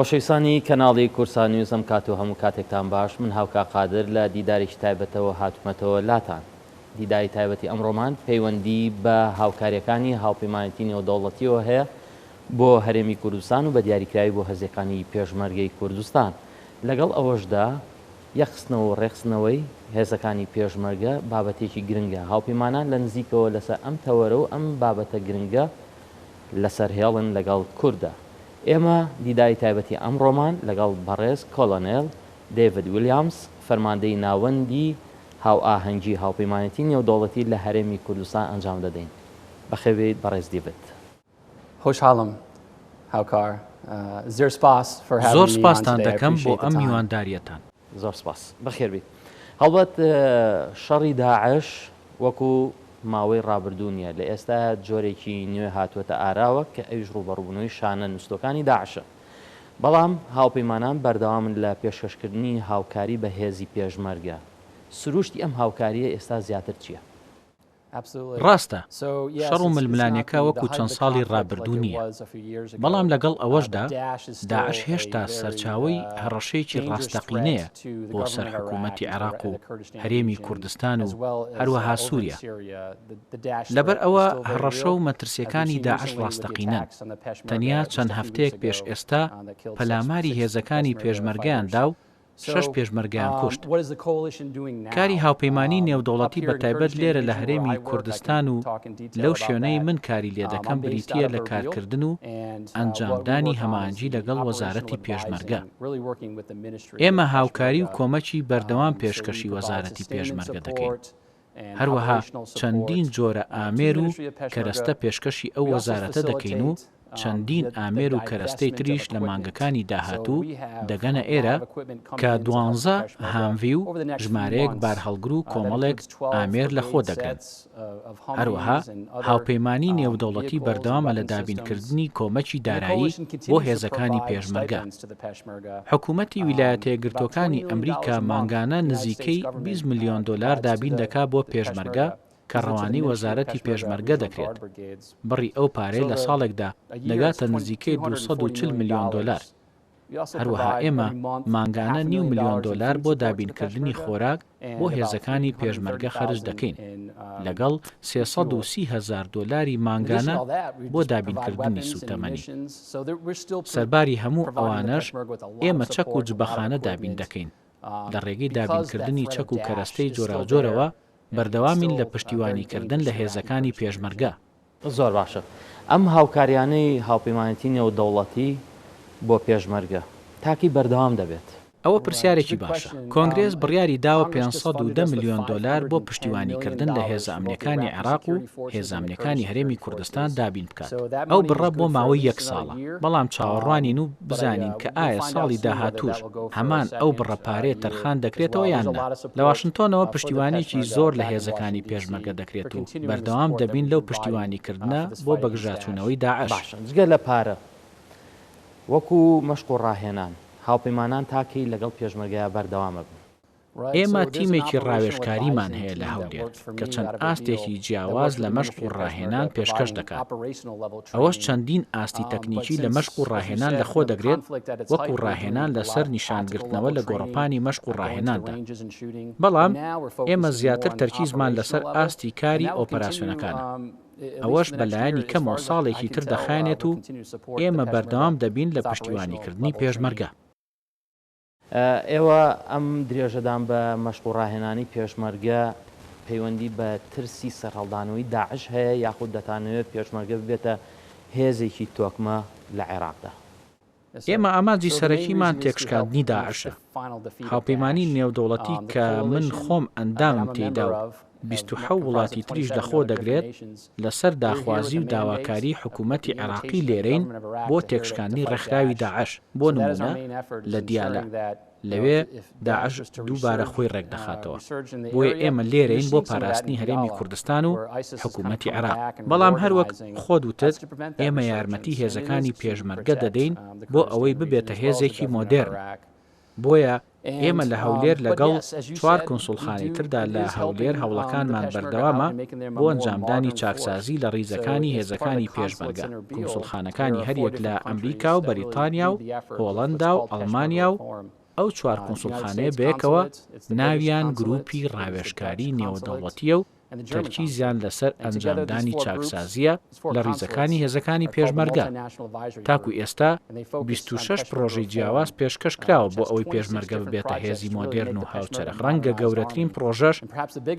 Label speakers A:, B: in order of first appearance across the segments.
A: خۆشەویستانی کەناڵی کوردسات نیوز ئەم کات و هەموو کاتێکتان باش من هاوکا قادر لە دیدارێکی تایبەتەوە هاتومەتەوە لاتان دیداری تایبەتی ئەمڕۆمان پەیوەندی بە هاوکاریەکانی هاوپەیمانێتی نێودەوڵەتیەوە هەیە بۆ هەرێمی کوردستان و بە دیاریکراوی بۆ هەزێکانی پێشمەرگەی کوردستان لەگەڵ ئەوەشدا یەکخستنەوە و ڕێکخستنەوەی هێزەکانی پێشمەرگە بابەتێکی گرنگە هاوپەیمانان لە نزیکەوە لەسەر ئەم تەوەرە و ئەم بابەتە گرنگە لەسەر هێڵن لەگەڵ کورددا. ئێمە دیداری تایبەتی ئەمڕۆمان لەگەڵ بەڕێز کۆڵۆنێل دەیڤد ویلیامس، فەرماندەی ناوەندی هاوئاهەنگی هاوپەیمانێتی نێودەوڵەتی لە هەرێمی کوردستان ئەنجام دەدەین. بەخێربێیت بەڕێز دیڤد.
B: خۆشحاڵم هاوکار. زۆر سپاس for having
C: زۆر
B: me on
C: سپاستان
B: today. I
C: دەکەم بۆ
B: appreciate the
C: ئەم
B: time.
C: میواندارییەتان.
A: زۆر سپاس. بەخێربێیت. هەڵبەت شەڕی داعش وەکو ماوەی ڕابردوو نییە، لە ئێستایا جۆرێکی نوێ هاتووەتە ئاراوە کە ئەویش ڕووبەڕووبوونەوەی شانە نووستووەکانی داعشە. بەڵام هاوپەیمانان بەردەوامن لە پێشکەشکردنی هاوکاری بە هێزی پێشمەرگە. سرووشتی ئەم هاوکارییە ئێستا زیاتر چییە؟
C: ڕاستە، شەڕ و ململانێکە وەکو چەند ساڵی ڕابردوو نییە، بەڵام لەگەڵ ئەوەشدا داعش هێشتا سەرچاوەی هەڕەشەیەکی ڕاستەقینەیە بۆ سەر حکوومەتی عێراق و هەرێمی کوردستان و هەروەها سووریا. لەبەر ئەوە هەڕەشە و مەترسییەکانی داعش ڕاستەقینەن. تەنیا چەند هەفتەیەک پێش ئێستا پەلاماری هێزەکانی پێشمەرگەیان دا و شەش پێشمەرگەیان کوشت. کاری هاوپەیمانیی نێودەوڵەتی بەتایبەت لێرە لە هەرێمی کوردستان و لەو شوێنەی من کاری لێدەکەم بریتییە لە کارکردن و ئەنجامدانی هەماهەنگی لەگەڵ وەزارەتی پێشمەرگە. ئێمە هاوکاری و کۆمەکی بەردەوام پێشکەشی وەزارەتی پێشمەرگە دەکەین. هەروەها چەندین جۆرە ئامێر و کەرەستە پێشکەشی ئەو وەزارەتە دەکەین و چەندین ئامێر و کەرەستەی تریش لە مانگەکانی داهاتوو دەگەنە ئێرە کە دوانزە هامڤی و ژمارەیەک بارهەڵگر و کۆمەڵێک ئامێر لەخۆ دەگرن. هەروەها هاوپەیمانیی نێودەوڵەتی بەردەوامە لە دابینکردنی کۆمەکی دارایی بۆ هێزەکانی پێشمەرگە. حکوومەتی ویلایەتەیەکگرتووەکانی ئەمریکا مانگانە نزیکەی 20 ملیۆن دۆلار دابین دەکا بۆ پێشمەرگە کە ڕەوانەی وەزارەتی پێشمەرگە دەکرێت. بڕی ئەو پارەیە لە ساڵێکدا دەگاتە نزیکەی 240 ملیۆن دۆلار. هەروەها ئێمە مانگانە نیو ملیۆن دۆلار بۆ دابینکردنی خۆراک بۆ هێزەکانی پێشمەرگە خەرج دەکەین، لەگەڵ 330 هەزار دۆلاری مانگانە بۆ دابینکردنی سووتەمەنی. سەرباری هەموو ئەوانەش ئێمە چەک و جبەخانە دابین دەکەین، لە ڕێگەی دابینکردنی چەک و کەرەستەی جۆراوجۆرەوە بەردەوامین لە پشتیوانیکردن لە هێزەکانی پێشمەرگە.
A: زۆر باشە ئەم هاوکاریانەی هاوپەیمانێتی نێودەوڵەتی بۆ پێشمەرگە تاکەی بەردەوام دەبێت؟
C: ئەوە پرسیارێکی باشە. کۆنگرێس بڕیاری داوە 510 ملیۆن دۆلار بۆ پشتیوانیکردن لە هێزە ئەمنییەکانی عێراق و هێزە ئەمنییەکانی هەرێمی کوردستان دابین بکات. ئەو بڕە بۆ ماوەی یەک ساڵە، بەڵام چاوەڕوانین و بزانین کە ئایا ساڵی داهاتووش هەمان ئەو بڕە پارەیە تەرخان دەکرێتەوە یان نا. لە واشنتۆنەوە پشتیوانییەکی زۆر لە هێزەکانی پێشمەرگە دەکرێت و بەردەوام دەبین لەو پشتیوانیکردنە بۆ بەگژاچوونەوەی داعش.
A: باشە جگە لە پارە وەکو مەشق و ڕاهێنان، هاوپەیمانان تا کەی لەگەڵ پێشمەرگەیا بەردەوام ئەبن؟
C: ئێمە تیمێکی ڕاوێژکاریمان هەیە لە هەولێر کە چەند ئاستێکی جیاواز لە مەشق و ڕاهێنان پێشکەش دەکات، ئەوەش چەندین ئاستی تەکنیکی لە مەشق و ڕاهێنان لەخۆ دەگرێت وەکو ڕاهێنان لەسەر نیشانگرتنەوە لە گۆڕەپانی مەشق و ڕاهێناندا، بەڵام ئێمە زیاتر تەرکیزمان لەسەر ئاستی کاری ئۆپەراسیۆنەکانە، ئەوەش بەلایەنی کەمەوە ساڵێکی تر دەخایەنێت و ئێمە بەردەوام دەبین لە پشتیوانیکردنی پێشمەرگە.
A: ئێوە ئەم درێژەدان بە مەشق و ڕاهێنانی پێشمەرگە پەیوەندی بە ترسی سەرهەڵدانەوەی داعش هەیە یاخود دەتانەوێت پێشمەرگە ببێتە هێزێکی تۆکمە لە عێراقدا؟
C: ئێمە ئامانجی سەرەکیمان تێکشکاندنی داعشە. هاوپەیمانیی نێودەوڵەتی کە من خۆم ئەندامم تێیدا و 27 وڵاتی تریش لەخۆ دەگرێت، لەسەر داخوازی و داواکاریی حکوومەتی عێراقی لێرەین بۆ تێکشکاندنی ڕێکخراوی داعش، بۆ نموونە لە دیالە، لەوێ داعش دووبارە خۆی ڕێکدەخاتەوە، بۆیە ئێمە لێرەین بۆ پاراستنی هەرێمی کوردستان و حکوومەتی عێراق، بەڵام هەروەک خۆت وتت ئێمە یارمەتی هێزەکانی پێشمەرگە دەدەین بۆ ئەوەی ببێتە هێزێکی مۆدێرن، بۆیە. ئێمە لە هەولێر لەگەڵ چوار کونسوڵخانەی تردا لە هەولێر هەوڵەکانمان بەردەوامە بۆ ئەنجامدانی چاکسازی لە ڕیزەکانی هێزەکانی پێشمەرگە، کونسوڵخانەکانی هەریەک لە ئەمریکا و بەریتانیا و هۆڵەندا و ئەڵمانیا و ئەو چوار کونسوڵخانەیە بەیەکەوە ناویان گروپی ڕاوێژکاری نێودەوڵەتییە و تەرکیزیان لەسەر ئەنجامدانی چاکسازییە لە ڕیزەکانی هێزەکانی پێشمەرگە. تاکو ئێستا 26 پڕۆژەی جیاواز پێشکەش کراوە بۆ ئەوەی پێشمەرگە ببێتە هێزی مۆدێرن و هاوچەرخ، ڕەنگە گەورەترین پڕۆژەش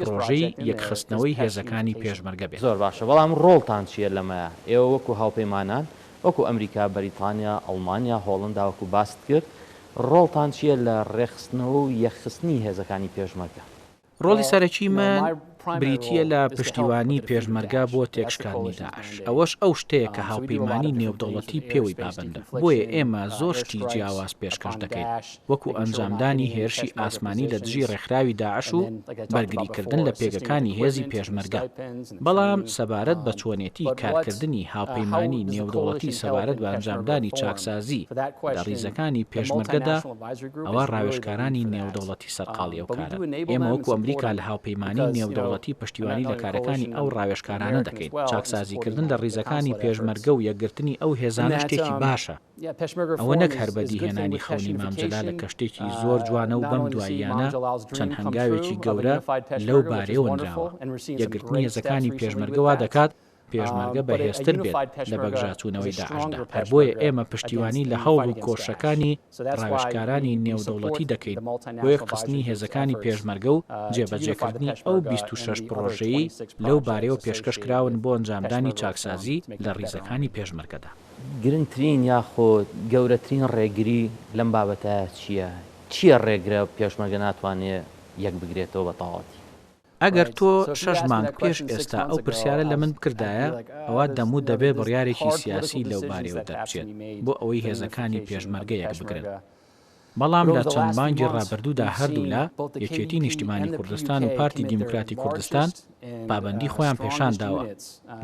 C: پڕۆژەی یەکخستنەوەی هێزەکانی پێشمەرگە بێت.
A: زۆر باشە، بەڵام ڕۆڵتان چییە لەمەیا؟ ئێوە وەکو هاوپەیمانان، وەکو ئەمریکا، بەریتانیا، ئەڵمانیا، هۆڵەندا وەکو باست کرد، ڕۆڵتان چییە لە ڕێکخستنەوە و یەکخستنی هێزەکانی پێشمەرگە؟
C: ڕۆڵی سەرەکی من بریتییە لە پشتیوانی پێشمەرگە بۆ تێکشکاندنی داعش، ئەوەش ئەو شتەیە کە هاوپەیمانی نێودەوڵەتی پێوەی پابەندە، بۆیە ئێمە زۆر شتی جیاواز پێشکەش دەکەین، وەکو ئەنجامدانی هێرشی ئاسمانی لە دژی ڕێکخراوی داعش و بەرگریکردن لە پێگەکانی هێزی پێشمەرگە. بەڵام سەبارەت بە چۆنێتی کارکردنی هاوپەیمانی نێودەوڵەتی سەبارەت بە ئەنجامدانی چاکسازی لە ڕیزەکانی پێشمەرگەدا، ئەوا ڕاوێژکارانی نێودەوڵەتی سەرقاڵی ئەو کارەن. ئێمە وەکو ئەمریکا لە هاوپەیمانیی نێودەوڵەتی پشتیوانی لە کارەکانی ئەو ڕاوێژکارانە دەکەین. چاکسازیکردن لە ڕیزەکانی پێشمەرگە و یەکگرتنی ئەو هێزانە شتێکی باشە. ئەوە نەک هەر بەدیهێنانی خەونی مام جەلالە کە شتێکی زۆر جوانە و بەم دواییانە چەند هەنگاوێکی گەورە لەو بارەیەوە نراوە. یەکگرتنی هێزەکانی پێشمەرگە وا دەکات پێشمەرگە بەهێزتر بێت لە بەگژاچوونەوەی داعشدا، هەر بۆیە ئێمە پشتیوانی لە هەوڵ و کۆششەکانی ڕاوێژکارانی نێودەوڵەتی دەکەین بۆ یەکخستنی هێزەکانی پێشمەرگە و جێبەجێکردنی ئەو 26 پڕۆژەیەی لەو بارەیەوە پێشکەش کراون بۆ ئەنجامدانی چاکسازی لە ڕیزەکانی پێشمەرگەدا.
A: گرنگترین یاخود گەورەترین ڕێگری لەم بابەتە چییە؟ چییە ڕێگرە پێشمەرگە ناتوانێ یەکبگرێتەوە بە تەواوەتی؟
C: ئەگەر تۆ شەش مانگ پێش ئێستا ئەو پرسیارە لە من بکردایە، ئەوا دەموت دەبێ بڕیارێکی سیاسی لەوبارەیەوە دەربچێت بۆ ئەوەی هێزەکانی پێشمەرگە یەکبگرن. بەڵام لە چەند مانگی ڕابردوودا هەردوولا، یەکێتی نیشتیمانی کوردستان و پارتی دیموکراتی کوردستان، پابەندی خۆیان پێشانداوە.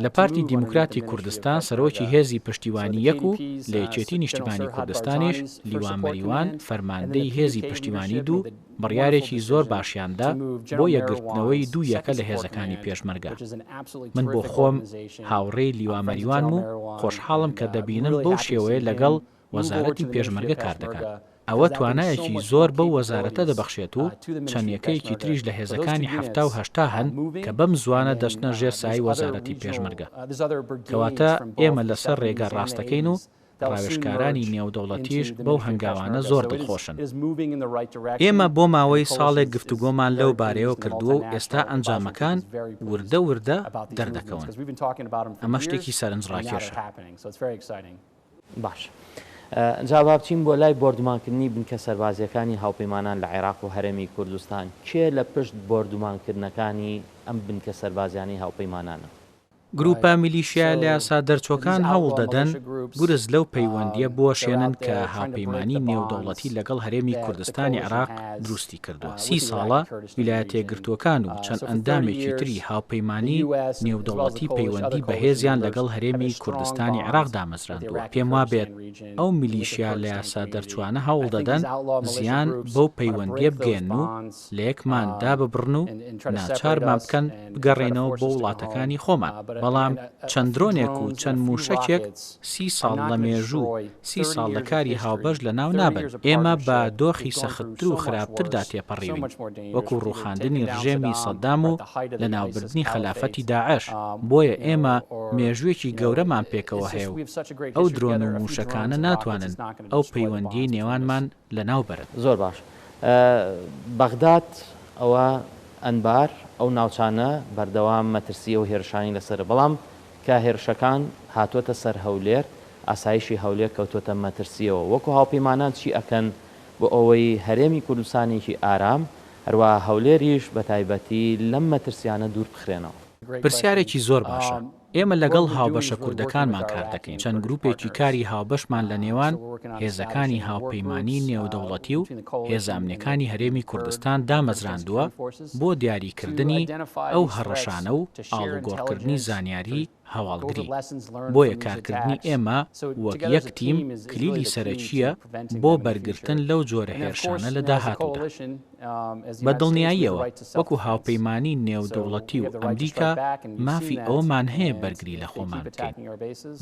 C: لە پارتی دیموکراتی کوردستان سەرۆکی هێزی پشتیوانی یەک و لە یەکێتی نیشتیمانی کوردستانیش لیوا مەریوان فەرماندەی هێزی پشتیوانی دوو، بڕیارێکی زۆر باشیان دا بۆ یەکگرتنەوەی دوو یەکە لە هێزەکانی پێشمەرگە. من بۆ خۆم هاوڕێی لیوا مەریوانم و خۆشحاڵم کە دەبینم بەو شێوەیە لەگەڵ وەزارەتی پێشمەرگە کار دەکات. ئەوە توانایەکی زۆر بەو وەزارەتە دەبەخشێت و چەند یەکەیەکی تریش لە هێزەکانی 70 و 80 هەن کە بەم زووانە دەچنە ژێر سایەی وەزارەتی پێشمەرگە. کەواتە ئێمە لەسەر رێگا راستەکەین و ڕاوێژکارانی نێودەوڵەتیش بەو هەنگاوانە زۆر دڵخۆشن. ئێمە بۆ ماوەی ساڵێک گفتوگۆمان لەو بارەیەوە کردووە و ئێستا ئەنجامەکان وردە وردە دەردەکەون. ئەمە شتێکی سەرنجڕاکێشە.
A: باشە جا با بچین بۆ لای بۆردومانکردنی بنکە سەربازییەکانی هاوپەیمانان لە عێراق و هەرێمی کوردستان. کێ لە پشت بۆردومانکردنەکانی ئەم بنکە سەربازیانەی هاوپەیمانانە؟
C: گروپە میلیشیا لەیاسادەرچووەکان هەوڵدەدەن گورز لەو پەیوەندییە بوەشێنن کە هاوپەیمانی نێودەوڵەتی لەگەڵ هەرێمی کوردستانی عێراق دروستی کردووە. سی ساڵە ویلایەتەیەکگرتووەکان و چەند ئەندامێکی تری هاوپەیمانی نێودەوڵەتی پەیوەندی بەهێزیان لەگەڵ هەرێمی کوردستانی عێراق دامەزراندووە. پێموابێت ئەو میلیشیا لەیاسادەرچووانە هەوڵدەدەن زیان بەو پەیوەندییە بگەیەنن و لەیەکمان داببڕن و ناچارمان بکەن بگەڕێینەوە بۆ وڵاتەکانی خۆمان، بەڵام چەند درۆنێک و چەند مووشەکێک سی ساڵ لە مێژوو، سی ساڵ لە کاری هاوبەش لەناو نابەن. ئێمە بە دۆخی سەختتر و خراپتردا تێپەڕیوین، وەکو ڕووخاندنی ڕژێمی سەدام و لەناوبردنی خەلافەتی داعش، بۆیە ئێمە مێژوویەکی گەورەمان پێکەوە هەیە و ئەو درۆن و مووشەکانە ناتوانن ئەو پەیوەندییەی نێوانمان لەناو بەرن.
A: زۆر باش بەغداد ئەوە ئەنبار ئەو ناوچانە بەردەوام مەترسی ئەو هێرشانەی لەسەرە بەڵام کە هێرشەکان هاتووەتە سەر هەولێر ئاسایشی هەولێر کەوتووەتە مەترسیەوە وەکو هاوپەیمانان چی ئەکەن بۆ ئەوەی هەرێمی کوردستانێکی ئارام هەروەها هەولێریش بەتایبەتی لەم مەترسیانە دوور بخرێنەوە؟
C: پرسیارێکی زۆر باشە. ئێمە لەگەڵ هاوبەشە کوردەکانمان کار دەکەین، چەند گروپێکی کاری هاوبەشمان لە نێوان هێزەکانی هاوپەیمانیی نێودەوڵەتی و هێزە ئەمنییەکانی هەرێمی کوردستان دامەزراندووە بۆ دیاریکردنی ئەو هەڕەشانە و ئاڵوگۆڕکردنی زانیاری هەواڵگری. بۆیە کارکردنی ئێمە وەک یەک تیم کلیلی سەرەکییە بۆ بەرگرتن لەو جۆرە هێرشانە لە داهاتوودا. بە دڵنیاییەوە وەکو هاوپەیمانی نێودەوڵەتی و ئەمریکا مافی ئەوەمان هەیە بەرگری لە خۆمان بکەین،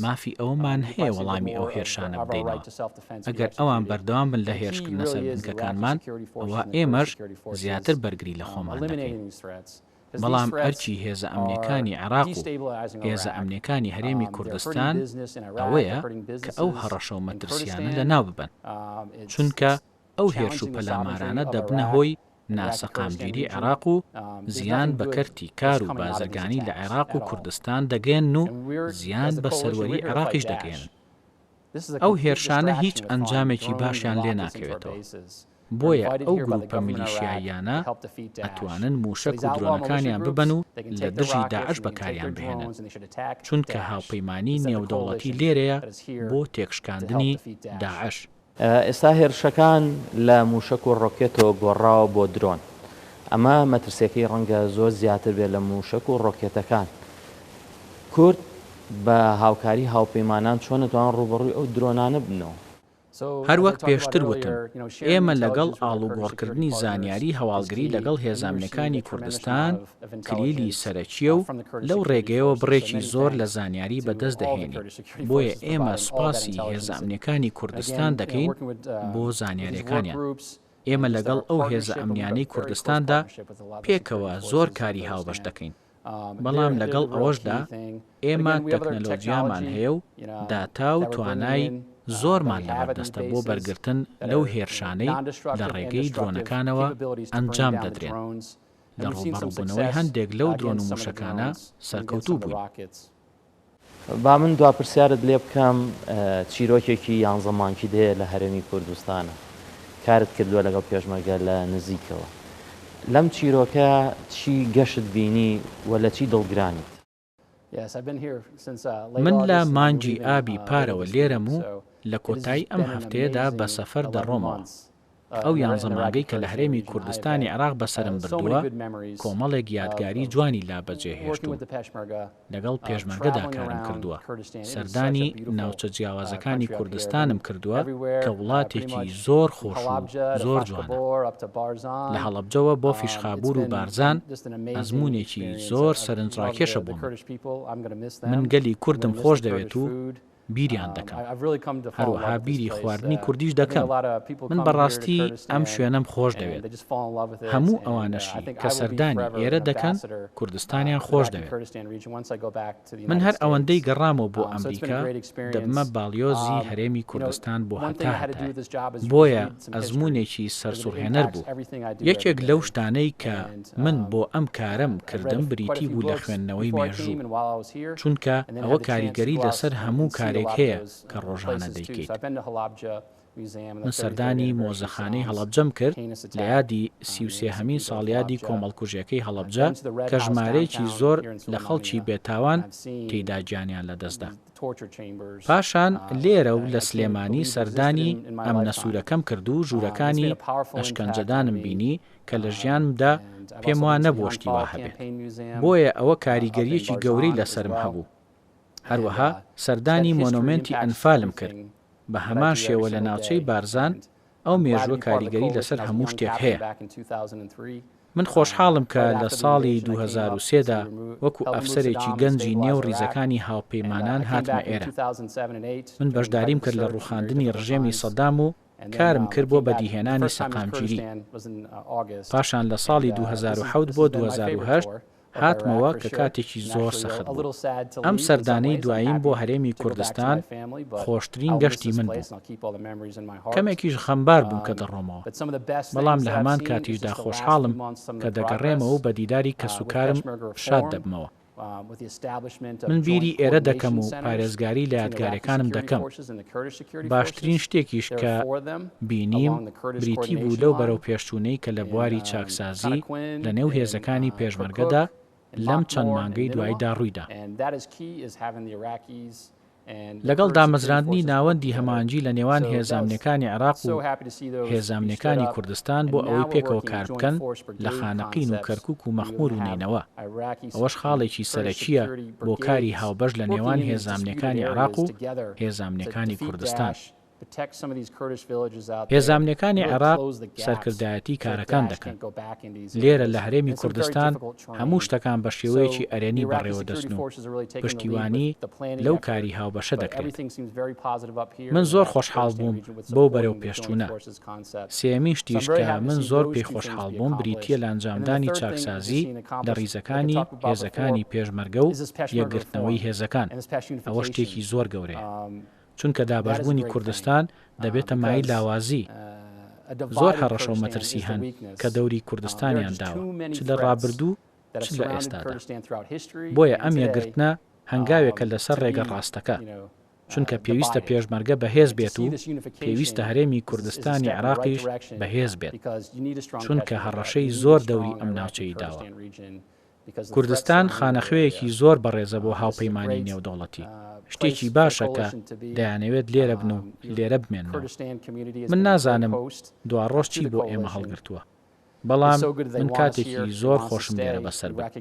C: مافی ئەوەمان هەیە وەڵامی ئەو هێرشانە بدەینەوە. ئەگەر ئەوان بەردەوام بن لە هێرشکردنە سەر بنکەکانمان، ئەوا ئێمەش زیاتر بەرگری لە خۆمان دەکەین. بەڵام ئەرکی هێزە ئەمنییەکانی عێراق و هێزە ئەمنییەکانی هەرێمی کوردستان ئەوەیە کە ئەو هەڕەشە و مەترسییانە لەناو ببەن، چونکە ئەو هێرش و پەلامارانە دەبنە هۆی ناسەقامگیری عێراق و زیان بە کەرتی کار و بازرگانی لە عێراق و کوردستان دەگەیەنن و زیان بە سەروەری عێراقیش دەگەیەنن. ئەو هێرشانە هیچ ئەنجامێکی باشیان لێ ناکەوێتەوە، بۆیە ئەو گروپە میلیشیاییانە ئەتوانن موشەک و درۆنەکانیان ببەن و لە دژی داعش بەکاریان بهێنن، چونکە هاوپەیمانیی نێودەوڵەتی لێرەیە بۆ تێکشکاندنی داعش.
A: ئێستا هێرشەکان لە مووشەک و ڕۆکێتەوە گۆڕاوە بۆ درۆن، ئەمە مەترسیەکەی ڕەنگە زۆر زیاتر بێت لە مووشەک و ڕۆکێتەکان. کورد بە هاوکاری هاوپەیمانان چۆن دەتوانن ڕووبەڕووی ئەو درۆنانە ببنەوە؟
C: هەروەک پێشتر وتم، ئێمە لەگەڵ ئاڵوگۆڕکردنی زانیاری هەواڵگری لەگەڵ هێزە ئەمنیەکانی کوردستان کلیلی سەرەکییە و لەو ڕێگەیەوە بڕێکی زۆر لە زانیاری بەدەست دەهێنین. بۆیە ئێمە سوپاسی هێزە ئەمنیەکانی کوردستان دەکەین بۆ زانیاریەکانیان. ئێمە لەگەڵ ئەو هێزە ئەمنیانەی کوردستاندا پێکەوە زۆر کاری هاوبەش دەکەین. بەڵام لەگەڵ ئەوەشدا ئێمە تەکنەلۆجیامان هەیە و داتا و توانای زۆرمان لەبەردەستە بۆ بەرگرتن لەو هێرشانەی لە ڕێگەی درۆنەکانەوە ئەنجام دەدرێن. لە ڕووبەڕووبوونەوەی هەندێک لەو درۆن و مووشەکانە سەرکەوتوو بووین.
A: با من دوا پرسیارت لێ بکەم چیرۆکێکی یانزە مانگیت هەیە لە هەرێمی کوردستانە کارت کردووە لەگەڵ پێشمەرگە لە نزیکەوە لەم چیرۆکە چی گەشت بینی و لە چی دڵگرانیت؟
C: من لە مانگی ئابی پارەوە لێرەم و لە کۆتایی ئەم هەفتەیەدا بە سەفەر دەڕۆمەوە. ئەو یانزە مانگەی کە لە هەرێمی کوردستانی عێراق بەسەرم بردووە، کۆمەڵێک یادگاری جوانی لا بەجێهێشتووم. لەگەڵ پێشمەرگەدا کارم کردووە، سەردانی ناوچە جیاوازەکانی کوردستانم کردووە کە وڵاتێکی زۆر خۆش و زۆر جوانە. لە هەڵەبجەوە بۆ فیشخابوور و بارزان ئەزموونێکی زۆر سەرنجڕاکێشە بۆ من. من گەلی کوردم خۆشدەوێت و بیریان دەکەم. هەروەها بیری خواردنی کوردیش دەکەم. من بەڕاستی ئەم شوێنەم خۆش دەوێت. هەموو ئەوانەشی کە سەردانی ئێرە دەکەن کوردستانیان خۆش دەوێت. من هەر ئەوەندەی گەڕامەوە بۆ ئەمریکا دەبمە باڵیۆزی هەرێمی کوردستان بۆ هەتا هەتایە. بۆیە ئەزموونێکی سەرسوڕهێنەر بوو. یەکێک لەو شتانەی کە من بۆ ئەم کارەم کردم بریتی بوو لە خوێندنەوەی مێژوو، چونکە ئەوە کاریگەری لەسەر هەموو کارێک هەیە کە ڕۆژانە دەیکەیت. من سەردانی مۆزەخانەی هەڵەبجەم کرد لە یادی 33 هەمین ساڵیادی کۆمەڵکوژیەکەی هەڵەبجە کە ژمارەیەکی زۆر لە خەڵکی بێتاوان تێیدا گیانیان لەدەستدا. پاشان لێرە و لە سلێمانی سەردانی ئەمنە سوورەکەم کرد و ژوورەکانی ئەشکەنجەدانم بینی کە لە ژیانمدا پێم وا نەبووە شتی وا هەبێت. بۆیە ئەوە کاریگەرییەکی گەورەی لەسەرم هەبوو. هەروەها سەردانی مۆنۆمێنتی ئەنفالم کرد. بە هەمان شێوە لە ناوچەی بارزان ئەو مێژووە کاریگەری لەسەر هەموو شتێک هەیە. من خۆشحاڵم کە لە ساڵی 2003 دا وەکو ئەفسەرێکی گەنجی نێو ڕیزەکانی هاوپەیمانان هاتمە ئێرە. من بەشداریم کرد لە ڕووخاندنی ڕژێمی سەدام و کارم کرد بۆ بەدیهێنانی سەقامگیری. پاشان لە ساڵی 2007 بۆ 2008 هاتمەوە کە کاتێکی زۆر سەخت بوو. ئەم سەردانەی دواییم بۆ هەرێمی کوردستان خۆشترین گەشتی من بوو. کەمێکیش خەمبار بووم کە دەڕۆمەوە، بەڵام لە هەمان کاتیشدا خۆشحاڵم کە دەگەڕێمەوە و بە دیداری کەسوکارم شاد دەبمەوە. من بیری ئێرە دەکەم و پارێزگاری لە یادگارەکانم دەکەم. باشترین شتێکیش کە بینیم بریتی بوو لەو بەرەوپێشچوونەی کە لە بواری چاکسازی لە نێو هێزەکانی پێشمەرگەدا لەم چەند مانگەی دواییدا ڕوویدا. لەگەڵ دامەزراندنی ناوەندی هەماهەنگی لە نێوان هێزە ئەمنیەکانی عێراق و هێزە ئەمنیەکانی کوردستان بۆ ئەوەی پێکەوە کاربکەن لە خانەقین و کەرکوک و مەخمور و نەینەوا، ئەوەش خاڵێکی سەرەکییە بۆ کاری هاوبەش لە نێوان هێزە ئەمنیەکانی عێراق و هێزە ئەمنیەکانی کوردستان. هێزە ئەمنیەکانی عێراق سەرکردایەتی کارەکان دەکەن. لێرە لە هەرێمی کوردستان هەموو شتەکان بە شێوەیەکی ئەرێنی بەڕێوەدەچن و پشتیوانی لەو کاری هاوبەشە دەکرێت. من زۆر خۆشحاڵ بووم بەو بەرەوپێشچوونە. سێیەمین شتیش کە من زۆر پێی خۆشحاڵ بووم بریتییە لە ئەنجامدانی چاکسازی لە ڕیزەکانی هێزەکانی پێشمەرگە و یەکگرتنەوەی هێزەکان. ئەوە شتێکی زۆر گەورەیە. چونکە دابەشبوونی کوردستان دەبێتە مایەی لاوازی، زۆر هەڕەشە و مەترسی هەن کە دەوری کوردستانیان داوە چ لە ڕابردوو چ لە ئێستادا، بۆیە ئەم یەکگرتنە هەنگاوێکە لەسەر ڕێگە ڕاستەکە، چونکە پێویستە پێشمەرگە بەهێز بێت و پێویستە هەرێمی کوردستانی عێراقیش بەهێز بێت، چونکە هەڕەشەی زۆر دەوری ئەم ناوچەی داوە. کوردستان خانەخوێیەکی زۆر بەڕێزە بۆ هاوپەیمانیی نێودەوڵەتی. شتێکی باشە کە دەیانەوێت لێرە بن و لێرە بمێننەوە. من نازانم دواڕۆژ چی بۆ ئێمە هەڵگرتووە، بەڵام من کاتێکی زۆر خۆشم لێرە بەسەر برد.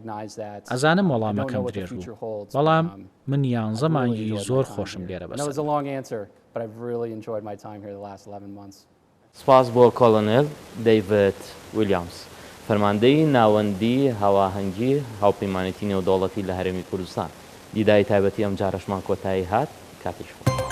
C: ئەزانم وەڵامەکەم درێژ بوو، بەڵام من یانزە مانگی زۆر خۆشم لێرە بەسەر برد.
A: سوپاس بۆ کۆڵۆنێل دەیڤد ویلیامس، فەرماندەی ناوەندی هاواهەنگی هاوپەیمانێتی نێودەوڵەتی لە هەرێمی کوردستان. دیداری تایبەتی ئەمجارەشمان کۆتایی هات، کاتێکی خۆش.